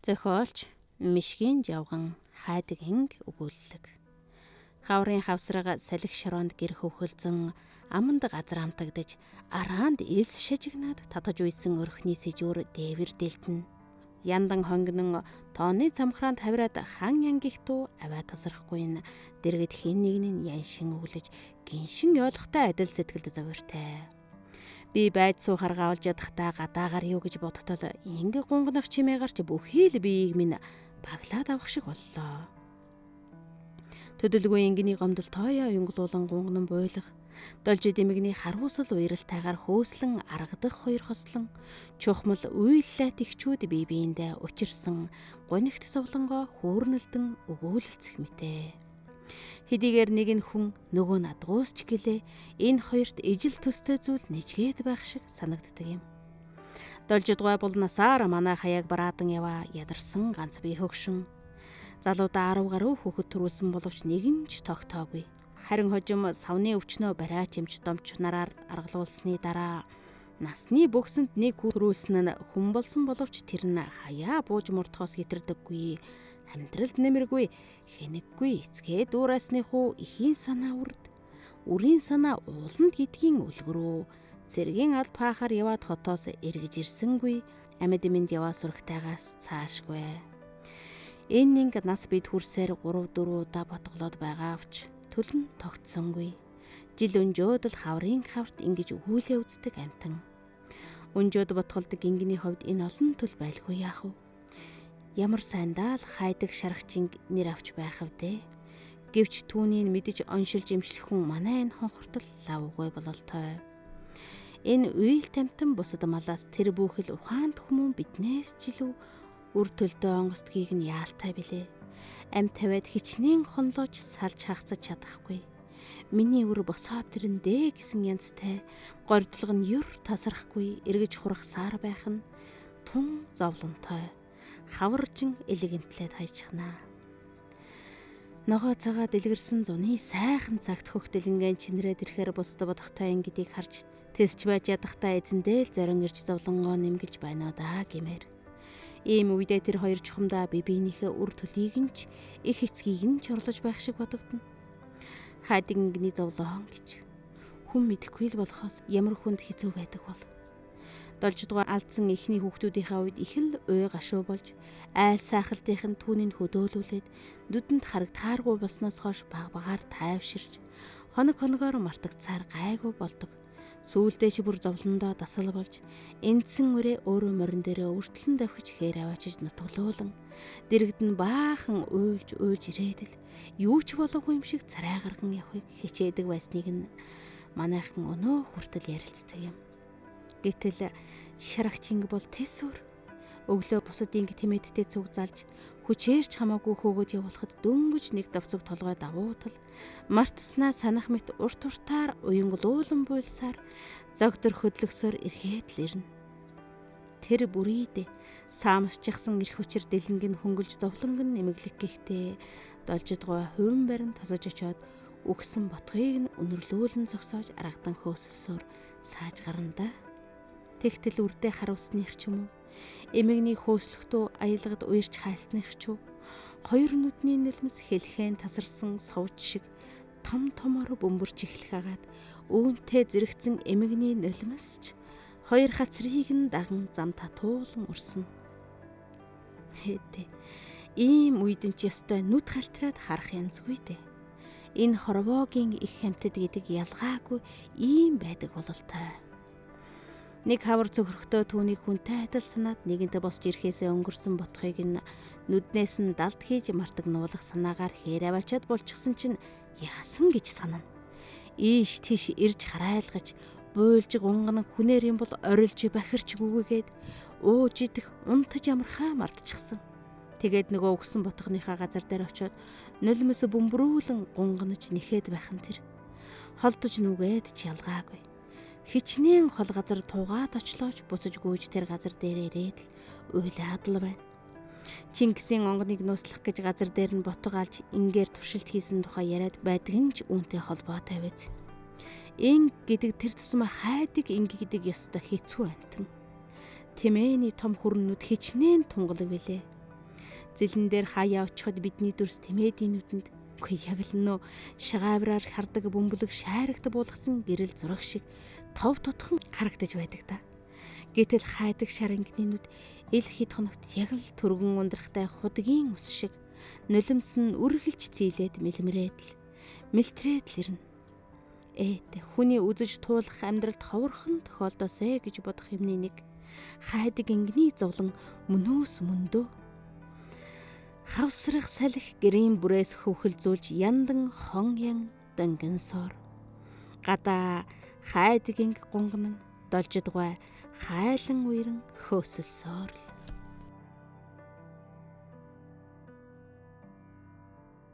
Зохиолч Мишгийн жавган хайдаг инг өгүүллэг. Хаврын хавсрага салхи шороонд гэр хөвхөлзөн аманд газар амтагдаж араанд элс шажигнаад татаж уйсан өрхний сэжүүр дээвэр дэлтэн. Яндан хонгинон тооны цамхраанд хавраад хан янгих туу аваа тасрахгүй нь дэргэд хин нэг нь яншин өглөж гиншин ёолохтой адил сэтгэлд зовиртай. Би байж суу харгаа олж ядахтаа гадаагаар юу гэж бодтол инг гунгнах чимээ гарч бүхий л биеийг минь баглаад авах шиг боллоо. Төдөлгүй ингэний гомдол тооёо юнглуулан гунгнан буйлах, должид эмэгний харуусал уяралтайгаар хөөслөн аргадах хоёр хослон чухмал уйллайт ихчүүд бие биендээ учирсан гонигт зовлонгоо хүүрнэлдэн өгөөлөлцөх мэтэ. Хэдийгээр нэг нь хүн нөгөө нь адгуусч гэлээ энэ хоёрт ижил төстэй зүйл нэжгээд байх шиг санагддаг юм. Должидгой бол насаар манай хаяаг бараадан яваа ядарсан ганц бие хөгшин. Залуудаа 10 гаруй хүүхэд төрүүлсэн боловч нэг нь ч тогтоогүй. Харин хожим савны өвчнөө бариач эмч домч нараар аргалуулсны дараа насны бөгсөнд нэг хүү төрүүлсэн нь хүн болсон боловч тэр нь хаяа бууж мурдахоос хэтэрдэггүй. Амьдралд нэмэргүй, хэнэггүй эцгээ дүүрээсний хүү эхийн санаа үрд. Үрийн санаа ууланд гэдгийн үлгэрүү. Цэргийн аль паахаар яваад хотоос эргэж ирсэнгүй. Амьд минь яваа сүрхтайгаас цаашгүй. Энэ нэг нас бид хүрсээр 3 4 удаа ботглоод байгаа авч төлн тогтсонгүй. Жил өнжөөд л хаврын хаврт ингэж өгүүлээ үздэг амтан. Өнжөөд ботголдог ингэний хувьд энэ олон төл байлгүй яах вэ? Ямар сайндаа л хайдаг шарахчинг нэр авч байх вдэ. Гэвч түүнийг мэдэж оншилж имшлэх хүн манай энэ хонхортол лавгүй бололтой. Энэ үйл тамтан бусад малаас тэр бүхэл ухаанд хүмүүн биднээс ч илүү үр төлдөө онгоцдгийг нь яалтай билээ. Ам тавиад хичнээн хонлооч салж хагцаж чадахгүй. Миний үр босоод ирэндээ гэсэн янзтай гордлого нь юр тасрахгүй эргэж хурах саар байх нь тун зовлонтой. Хаваржин элэгэмтлээд хайчихнаа. Ногоо цагаа дэлгэрсэн зуны сайхан цагт хөхтөлнгэн чинрээд ирэхээр бусд бодохтой ингэдийг харж тэсч байж ядахтаа эзэндээ л зорин ирж зовлонгоо нэмгэлж байна даа гэмээр. Ийм үедээ тэр хоёр чухамдаа бие биенийхээ үр төлийг нь ч их эцгийг нь ч орлож байх шиг бодогдоно. Хайдаг ингэний зовлон гэж хүн мэдэхгүй л болохоос ямар хүнд хэцүү байдаг бол. Долждгоо алдсан эхний хүүхдүүдийнхээ үед их л уй гашуу болж айл сайхалтынх нь түүнийг хөдөөлүүлээд нүдэнд харагдахааргүй болсноос хойш баг багаар тайвширч хоног хоногоор мартагцаар гайгүй болдог. Сүүлдээ чи бүр зовлондоо дасал болж эндсэн өрөө өөрөө морин дээрээ өртлөн давхиж хээр аваачиж нутглуулан дэрэгд нь баахан уйлж уйлж ирээд л юу ч болоогүй юм шиг царай гарган явахыг хичээдэг байсныг нь манайхан өнөө хүртэл ярилцдаг юм. Гэтэл шарагчинг бол тэсүр өглөө бусад инг тэмээдтэй цуг залж хүчээрч хамаагүй хөөгөж явуулахад дөнгөж нэг давцаг толгой давуутал мартснаа санах мэт урт уртаар уянгалуулан буйлсаар зогдор хөдлөгсөөр эргээд л ирнэ. Тэр бүрийдэ саамсчихсан эрх хүчээр дэлэнг нь хөнгөлж зовлонг нь нэмэглэх гэхдээ должидгой хувин барин тосож очиод үгсэн ботхыг нь өнөрлүүлэн зогсоож аргадан хөөсөлсөөр сааж гарна да. Тэгтэл үрдээ харуулсных ч юм уу? Эмэгний хөөслөхдөө аялгад уярч хайсных ч үү? Хоёр нүдний нэлмэс хэлхэн тасарсан сувч шиг том томоор бөмбөрч эхлэх агаад үүнтэй зэрэгцэн эмэгний нулимс ч хоёр хацрыг нь даган зам татуулан урсан. Хэдэ ийм үед нь ч ёстой нүд халтраад харах янзгүй дээ. Энэ хорвоогийн их хамтд гэдэг ялгаагүй ийм байдаг бололтой. Нэг хавар цөхрөхтөө түүнийг хүнтэй адил санаад нэгэнтээ босч ирэхээсээ өнгөрсөн ботхыг нь нүднээс нь далд хийж мартагнуулах санаагаар хээр аваачаад болчихсон чинь яасан гэж санана. Ийш тийш ирж харайлгаж буйлж гунган хүнээр юм бол орилж бахирч гүгээгээд ууж идэх унтаж амархаа мартчихсан. Тэгээд нөгөө өгсөн ботгоныхаа газар дээр очиод нулимс бөмбөрүүлэн гунганаж нэхэд байх нь тэр. Холдож нүгээд ч ялгаагүй. Хичнээн хол газар туугаад очлооч буцаж гүйж тэр газар дээр ирээд л уйлаад л байна. Чингисийн онгоныг нууцлах гэж газар дээр нь ботго алж ингээр туршилт хийсэн тухай яриад байдаг нь ч үүнтэй холбоотой биз. Инг гэдэг тэр тусмаа хайдаг инг гэдэг ёстой хэцүү амтан. Тэмээний том хүрнүүд хичнээн тунгалаг билээ. Зэлэн дээр хаяа очиход бидний дүрс тэмээдийн нүдэнд үгүй яг л нөө шагаавраар хардаг бөмбөлөг шайрагт буулгасан гэрэл зураг шиг тов тутхан харагдаж байдаг та. Гэтэл хайдаг шар ангины нүд ил хэд хоногт яг л түргэн ундрахтай худгийн ус шиг нулимс нь үргэлж цэйлээд мэлмрээд л мэлтрээд л ирнэ. Ээт хүний үзэж туулах амьдралд ховорхон тохиолдосэй гэж бодох юмны нэг хайдаг ангины зовлон мөнөөс мөндөө. Хавсрах салхи гэрийн бүрээс хөвхөлзүүлж яндан хон ян донгинсоор. Гадаа хайдаг анги гунган должидгой хайлан уяран хөөсөлсөөр л.